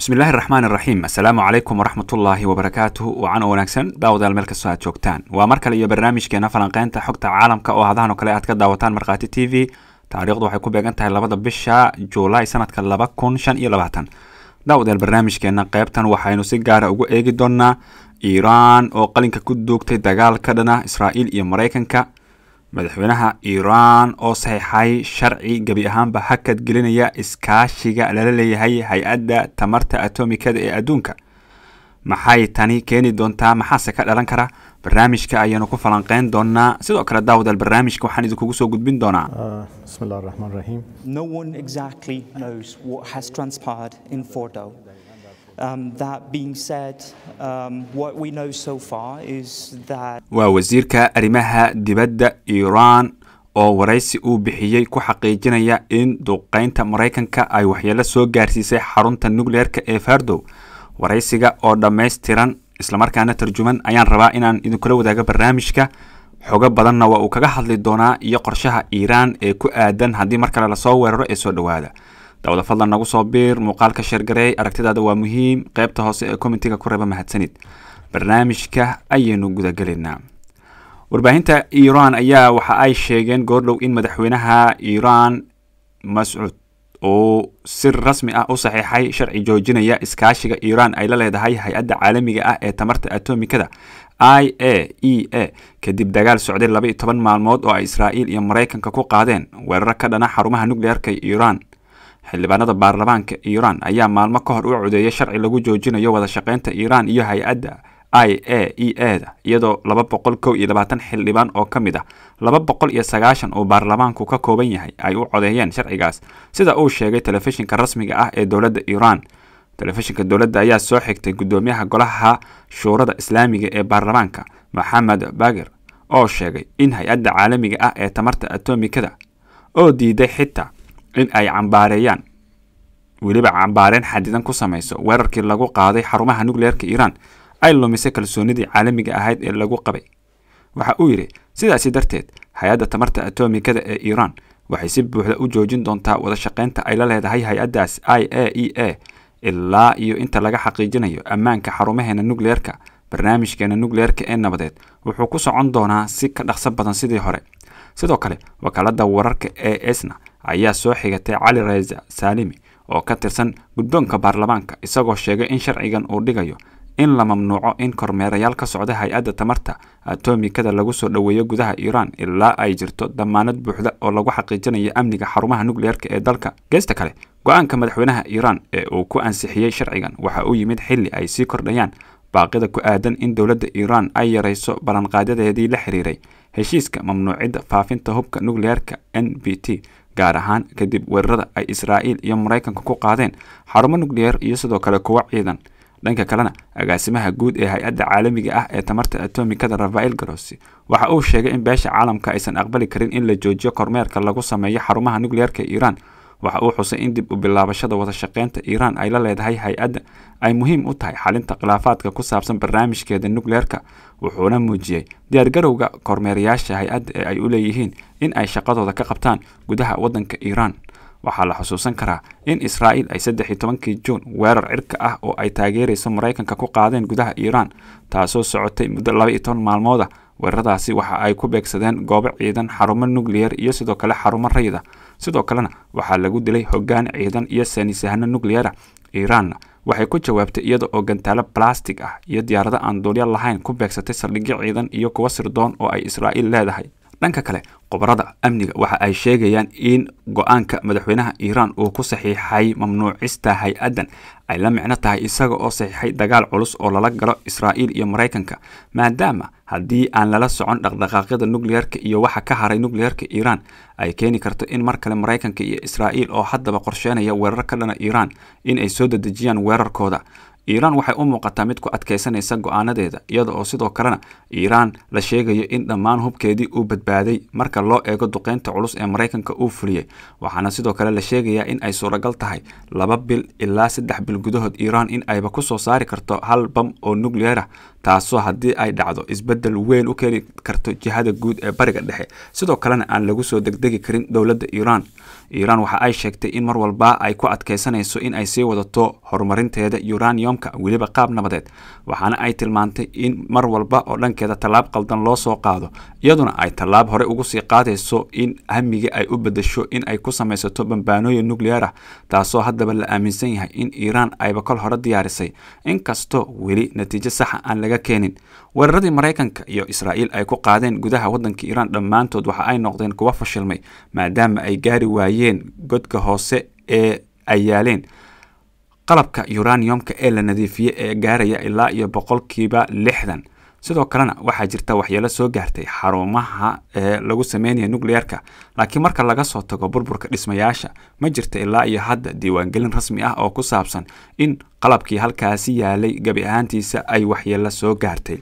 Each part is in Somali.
Bismillaahi raxmaan iraxiim. Assalaamu calaykum waraxmatullaahi wabarakaatuhu. Wacan oo wanaagsan, daawadayaal, meel kastoo aad joogtaan. Waa mar kale iyo barnaamijkeena falanqeynta xogta caalamka oo hadahan oo kale aad ka daawataan Markhaati TV. Taariikhdu waxay ku beegan tahay 2da bisha Juulaay sanadka 2025. Daawadayaal, barnaamijkeena qeybtan waxaynu si gaara ugu eegi doonaa Iiraan oo qalinka ku duugtay dagaal ka dhana Israa'iil iyo Maraykanka, madaxweynaha Iiraan oo saxiixay sharci gebi ahaanba hakad gelinaya iskaashiga lala leeyahay Hay-adda Tamarta Atomikada ee adduunka. Maxay tani keeni doontaa? Maxaase ka dhalan kara? Barnaamijka ayaanu ku falanqeyn doonaa. Sidoo kale, daawadaal, barnaamijka waxaan idinkugu soo gudbin doonaa بسم الله الرحمن الرحيم. No one exactly knows what has transpired in Fordo. That being said, what we know so far is that Waa wasiirka arrimaha dibadda Iiraan oo waraysi uu bixiyey ku xaqiijinaya in duqeynta Maraykanka ay waxyeelo soo gaarsiisay xarunta nukleerka ee Fardow. Waraysiga oo dhammaystiran islamarkaana tarjuman ayaan rabaa inaan idinkula wadaago barnaamijka. Xogo badanna waa uu kaga hadli doonaa iyo qorshaha Iiraan ee ku aadan haddii mar kale lasoo weeraro. Ee soo dhowaada, daawada. Fadlan nagu soo biir, muuqaalka share gareey, aragtidaada waa muhiim, qeybta hoose ee commentiga ku reeba. Mahadsanid. Barnaamijka ayaynu gudagelaynaa. Warbaahinta Iiraan ayaa waxa ay sheegeen goordhow in madaxweynaha Iiraan Mascuud uu si rasmi ah u saxiixay sharci joojinaya iskaashiga Iiraan ay la leedahay Hay-adda Caalamiga ah ee Tamarta Atomikada, IAEA, kadib dagaal socday 12 maalmood oo ay Israa'iil iyo Maraykanka ku qaadeen weeraro ka dhana xarumaha nukleerka Iiraan. Xildhibaanada baarlamaanka Iiraan ayaa maalmo ka hor u codeeyay sharci lagu joojinayo wada shaqeynta Iiraan iyo hay-adda IAEA da, iyadoo 221 xildhibaan oo ka mid ah 290 uu baarlamaanku ka kooban yahay ay u codeeyeen sharcigaas, sida uu sheegay telefishinka rasmiga ah ee dowladda Iiraan. Telefishinka dowladda ayaa soo xigtay guddoomiyaha Golaha Shuurada Islaamiga ee baarlamaanka, Maxamed Bagir, oo sheegay in Hay-adda Caalamiga ah ee Tamarta Atomikada oo diiday xitaa in ay cambaareeyaan, weliba cambaareen xadidan ku samayso weerarkii lagu qaaday xarumaha nukleerka Iiraan, ay lumisay kalsoonidii caalamiga ahayd ee lagu qabay. Waxa uu yidhi, "Sidaasi darteed, Hay-adda Tamarta Atomikada ee Iiraan waxay si buuxda u joojin doontaa wada shaqeynta ay la leedahay hay-addaas IAEA ilaa iyo inta laga xaqiijinayo ammaanka xarumaheena nukleerka. Barnaamijkeena nukleerka ee nabadeed wuxuu ku socon doonaa si ka dhaqso badan sidii hore." Sidoo kale, wakaalada wararka ee ISNA ayaa soo xigatay Cali Reza Saalimi oo ka tirsan guddoonka baarlamaanka, isagoo sheegay in sharcigan uu dhigayo in la mamnuuco in kormeerayaal ka socda Hay-adda Tamarta Atomikada lagu soo dhoweeyo gudaha Iiraan ilaa ay jirto damaanad buuxda oo lagu xaqiijinayo amniga xarumaha nukleerka ee dalka. Geesta kale, go-aanka madaxweynaha Iiraan ee uu ku ansixiyey sharcigan waxa uu yimid xilli ay sii kordhayaan baaqida ku aadan in dowladda Iiraan ay yareyso ballanqaadyadeedii la xiriiray heshiiska mamnuucidda faafinta hubka nukleerka, NPT, gaar ahaan kadib weerarada ay Israa'iil iyo Maraykanka ku qaadeen xarumo nukleer iyo sidoo kale kuwo ciidan. Dhanka kalena, agaasimaha guud ee Hay-adda Caalamiga ah ee Tamarta Atomikada, Rafael Grossi, waxa uu sheegay in beesha caalamka aysan aqbali karin in la joojiyo kormeerka lagu sameeyo xarumaha nukleerka Iiraan. Waxa uu xusay in dib u bilaabashada wada shaqeynta Iiraan ay la leedahay hay-adda ay muhiim u tahay xalinta khilaafaadka ku saabsan barnaamijkeeda nukleerka, wuxuuna muujiyey diyaargarowga kormeerayaasha hay-adda ee ay u leeyihiin in ay shaqadooda ka qabtaan gudaha waddanka Iiraan. Waxaa la xusuusan karaa in Israa'iil ay 13-kii Juun weerar cirka ah oo ay taageerayso Maraykanka ku qaadeen gudaha Iiraan, taasoo socotay muddo 12 maalmood ah. Weeraradaasi waxa ay ku beegsadeen goobo ciidan, xarumo nukliyer iyo sidoo kale xarumo rayid ah. Sidoo kalena waxaa lagu dilay hoggaan ciidan iyo saynisahano nukliyer ah. Iiraanna waxay ku jawaabtay iyada oo gantaalo balastig ah iyo diyaarado aan duulyo lahayn ku beegsatay saldhigyo ciidan iyo kuwo sirdoon oo ay Israa'iil leedahay. Dhanka kale, khubarada amniga waxa ay sheegayaan in go-aanka madaxweynaha Iiraan uu ku saxiixay mamnuucista hay-addan ay la micno tahay isaga oo saxiixay dagaal culus oo lala galo Israa'iil iyo Maraykanka, maadaama haddii aan lala socon dhaqdhaqaaqyada nukliyeerka iyo waxa ka haray nukliyeerka Iiraan ay keeni karto in mar kale Maraykanka iyo Israa'iil oo haddaba qorsheynaya weerar ka dhana Iiraan in ay soo dedejiyaan weerarkooda. Iiraan waxay u muuqataa mid ku adkaysanaysa go-aanadeeda, iyada oo sidoo kalena Iiraan la sheegayo in dhammaan hubkeedii uu badbaaday marka loo eego duqeynta culus ee Maraykanka uu fuliyey. Waxaana sidoo kale la sheegayaa in ay suuragal tahay 2 bil ilaa 3 bil gudahood Iiraan in ayba kusoo saari karto hal bam oo nukliyeer ah, taasoo haddii ay dhacdo isbeddel weyn u keeni karto jihada guud ee Bariga Dhexe, sidoo kalena aan lagu soo degdegi. degdegi karin dowladda Iiraan. Iiraan waxa ay sheegtay in mar walba ay ku adkeysanayso in ay sii wadato horumarinteeda uraniumka, weliba qaab nabadeed, waxaana ay tilmaantay in mar walba oo dhankeeda tallaab qaldan loo soo qaado, iyaduna ay tallaab hore ugu sii qaadayso in hamiga ay u bedesho in ay ku samaysato bambaanooyin nuclear ah, taasoo haddaba la aaminsan yahay in Iiraan ayba kol hore diyaarisay, inkastoo weli natiijo saxa aan laga keenin. Weeraradii Maraykanka iyo Israa'iil ay ku qaadeen gudaha waddanka Iiraan dhammaantood waxa ay noqdeen kuwa fashilmay, maadaama ay gaari waayeen godka hoose ee ay yaaleen qalabka uraniumka ee la nadiifiyey ee gaaraya ilaa iyo 60%. Sidoo kalena waxaa jirta waxyeelo soo gaartay xarumaha ee lagu sameynaya nuclearka, laakiin marka laga soo tago burburka dhismayaasha, ma jirta ilaa iyo hadda diiwaangelin rasmi ah oo ku saabsan in qalabkii halkaasi yaalay gebi ahaantiisa ay waxyeelo soo gaartay.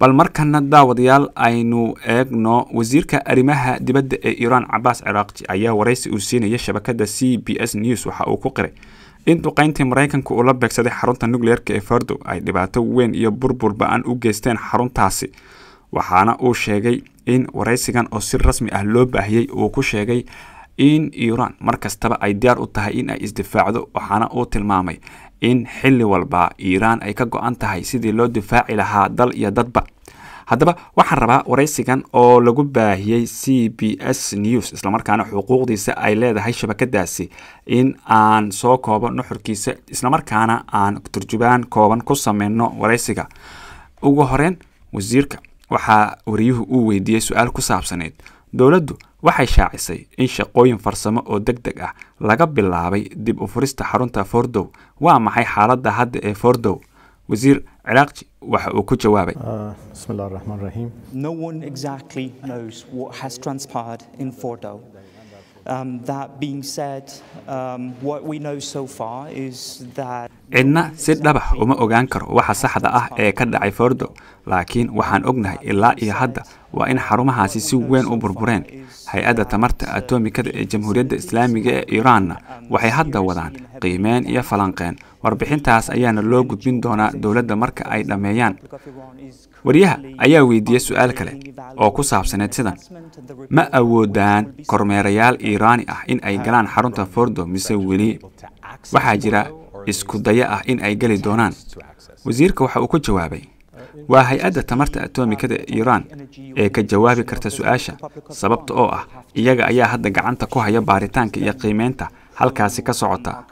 Bal markana daawadayaal aynu eegno wasiirka arrimaha dibadda ee Iiraan Cabaas Ciraaqji ayaa waraysi uu siinaya shabakadda CBS News waxa uu ku qiray in duqeyntii Maraykanka uu la beegsaday xarunta nuclearka ee Fordow ay dhibaato weyn iyo burbur ba'an u geysteen xaruntaasi. Waxaana uu sheegay in waraysigan oo si rasmi ah loo baahiyey uu ku sheegay in Iiraan mar kastaba ay diyaar u tahay in ay isdifaacdo, waxaana uu tilmaamay in xilli walba Iiraan ay ka go'an tahay sidii loo difaaci lahaa dal iyo dadba. Haddaba waxaan rabaa waraysigan oo lagu baahiyey CBS News, islamarkaana xuquuqdiisa ay leedahay shabakadaasi, in aan soo koobo nuxurkiisa, islamarkaana aan turjubaan kooban ku sameyno waraysiga. Ugu horeyn wasiirka waxaa wariyuhu uu weydiiyey su-aal ku saabsaneyd dowladdu waxay shaacisay in shaqooyin farsamo oo deg deg ah laga bilaabay dib u furista xarunta Fordow, waa maxay xaaladda hadda ee Fordow? Wasiir Ciraaqji waxa uu ku jawaabay: بسم الله الرحمن الرحيم. No one exactly knows what has transpired in Fordow. That being said, what we know so far is that Cidna si dhabax uma ogaan karo waxa saxda ah ee ka dhacay Fordow, laakiin waxaan ognahay ilaa iyo hadda waa in xarumahaasi si weyn u burbureen. Hay-adda tamarta atomikada ee Jamhuuriyadda Islaamiga ee Iiraanna waxay hadda wadaan qiimeyn iyo falanqeen, warbixintaas ayaana loo gudbin doonaa dowladda marka ay dhammeeyaan. Wariyaha ayaa weydiiyey su-aal kale oo ku saabsaneyd sidan: ma awoodaan kormeerayaal Iiraani ah in ay galaan xarunta Fordow, mise weli waxaa jira isku daya ah in ay geli doonaan? Wasiirka waxa uu ku jawaabay: waa hay-adda tamarta atomikada ee Iiraan ee ka jawaabi karta su-aasha, sababta oo ah iyaga ayaa hadda gacanta ku haya baaritaanka iyo qiimeynta halkaasi ka socota.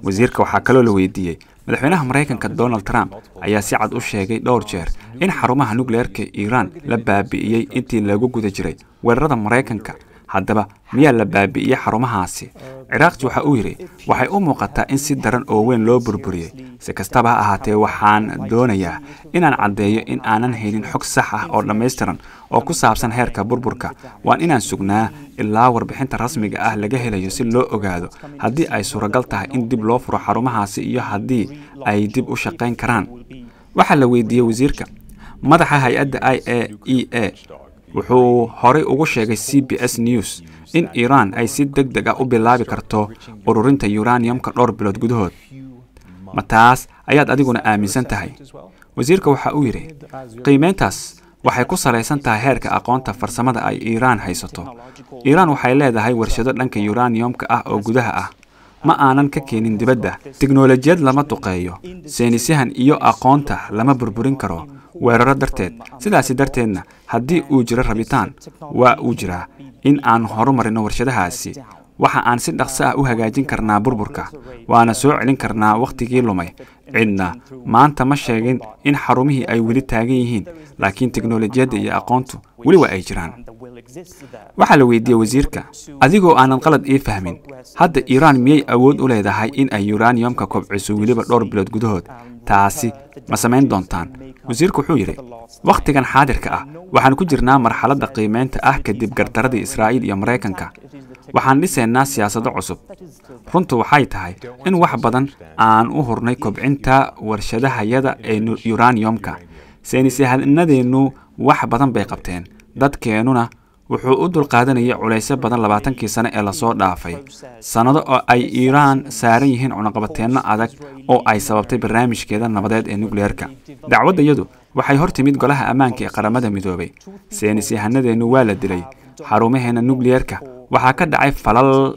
Wasiirka waxaa kaloo la weydiiyey madaxweynaha Maraykanka Donald Trump ayaa si cad u sheegay dhowr jeer in xarumaha nukleerka Iiraan la baabi'iyey intii lagu guda jiray weerarada Maraykanka, haddaba miyaa la baabi'iyey xarumahaasi? Ciraaqji waxa uu yidhi: waxay u muuqataa in si daran oo weyn loo burburiyey. Si kastaba ha ahaatee, waxaan doonayaa inaan caddeeyo in aanan helin xog sax ah oo dhammaystiran oo ku saabsan heerka burburka. Waan inaan sugnaa ilaa warbixinta rasmiga ah laga helayo si loo ogaado haddii ay suuragal tahay in dib loo furo xarumahaasi iyo haddii ay dib u shaqayn karaan. Waxaa la weydiiyey wasiirka madaxa hay-adda IAEA wuxuu horey ugu sheegay CBS News in Iiraan ay si deg deg ah u bilaabi karto ururinta uraniumka dhowr bilood gudahood, ma taas ayaad adiguna aaminsan tahay? Wasiirka waxa uu yidhi: qiimeyntaas waxay ku salaysan tahay heerka aqoonta farsamada ay Iiraan haysato. Iiraan waxay leedahay warshado dhanka uraniumka ah oo gudaha ah, ma aanan ka keenin dibadda. Tiknolojiyad lama duqeeyo, saynisyahan iyo aqoonta lama burburin karo weeraro darteed. Sidaasi darteedna haddii uu jiro rabitaan, waa uu jiraa in aan horumarino warshadahaasi. Waxa aan si dhaqso ah u hagaajin karnaa burburka, waana soo celin karnaa wakhtigii lumay. Cidna maanta ma sheegin in xarumihii ay weli taagan yihiin, laakiin teknolojiyadda iyo aqoontu weli waa ay jiraan. Waxaa la weydiiyey wasiirka: adigoo aanan qalad ii fahmin, hadda Iiraan miyay awood u leedahay in ay uraniumka kobciso weliba dhowr bilood gudahood? Taasi ma samayn doontaan? Wasiirku wuxuu yidhi: wakhtigan xaadirka ah waxaan ku jirnaa marxaladda qiimeynta ah kadib gardaradii Israa'iil iyo Maraykanka. Waxaan dhisaynaa siyaasado cusub. Runtu waxay tahay in wax badan aan u hurnay kobcinta warshadahayada ee uraniumka. Saynisyahanadeennu wax badan bay qabteen, dadkeennuna wuxuu u dulqaadanayay culaysyo badan 20kii sano ee lasoo dhaafay, sannado oo ay Iiraan saaran yihiin cunaqabateenno adag oo ay sababtay barnaamijkeeda nabadeed ee nukleerka. Dacwaddayadu waxay hor timid Golaha Ammaanka ee Qaramada Midoobay. Saynisyahanadeennu waa la dilay, Xarumaheena nukliyeerka waxaa ka dhacay falal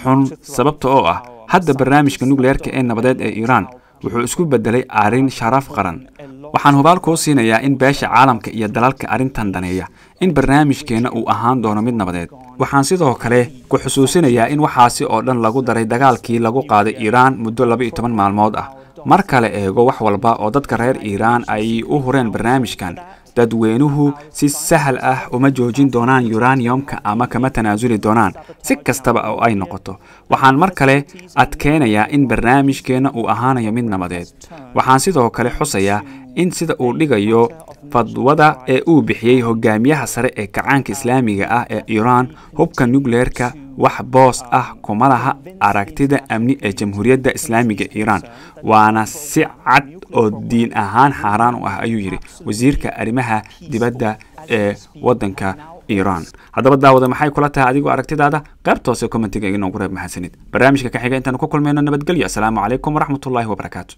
xun, sababta oo ah hadda barnaamijka nukliyeerka ee nabadeed ee Iiraan wuxuu isku bedelay arrin sharaf qaran. Waxaan hubaal kuu siinayaa in beesha caalamka iyo dalalka arrintan daneeya in barnaamijkeenna uu ahaan doono mid nabadeed. Waxaan sidoo kale ku xusuusinayaa in waxaasi oo dhan lagu daray dagaalkii lagu qaaday Iiraan muddo 12 maalmood ah. Marka la eego wax walba oo dadka reer Iiraan ay u hureen barnaamijkan, dadweynuhu si sahal ah uma joojin doonaan uraniumka ama kama tanaasuli doonaan, si kastaba oo ay noqoto. Waxaan mar kale adkeynayaa in barnaamijkeenna uu ahaanayo mid nabadeed. Waxaan sidoo kale xusayaa in sida uu dhigayo fadwada ee uu bixiyey hogaamiyaha sare ee kacaanka Islaamiga ah ee Iiraan, hubka nukleerka wax boos ah kuma laha aragtida amni ee Jamhuuriyadda Islaamiga Iiraan, waana si cad oo diin ahaan xaaraan u ah, ayuu yidhi wasiirka arrimaha dibadda ee waddanka Iiraan. Haddaba daawada, maxay kula tahay adigoo aragtidaada qaybta hoose commentiga inoogu reeb? Mahadsanid. Barnaamijka ka xiga intaanu ku kulmayno, nabadgelyo. Asalaamu calaykum waraxmatullaahi wabarakaatu.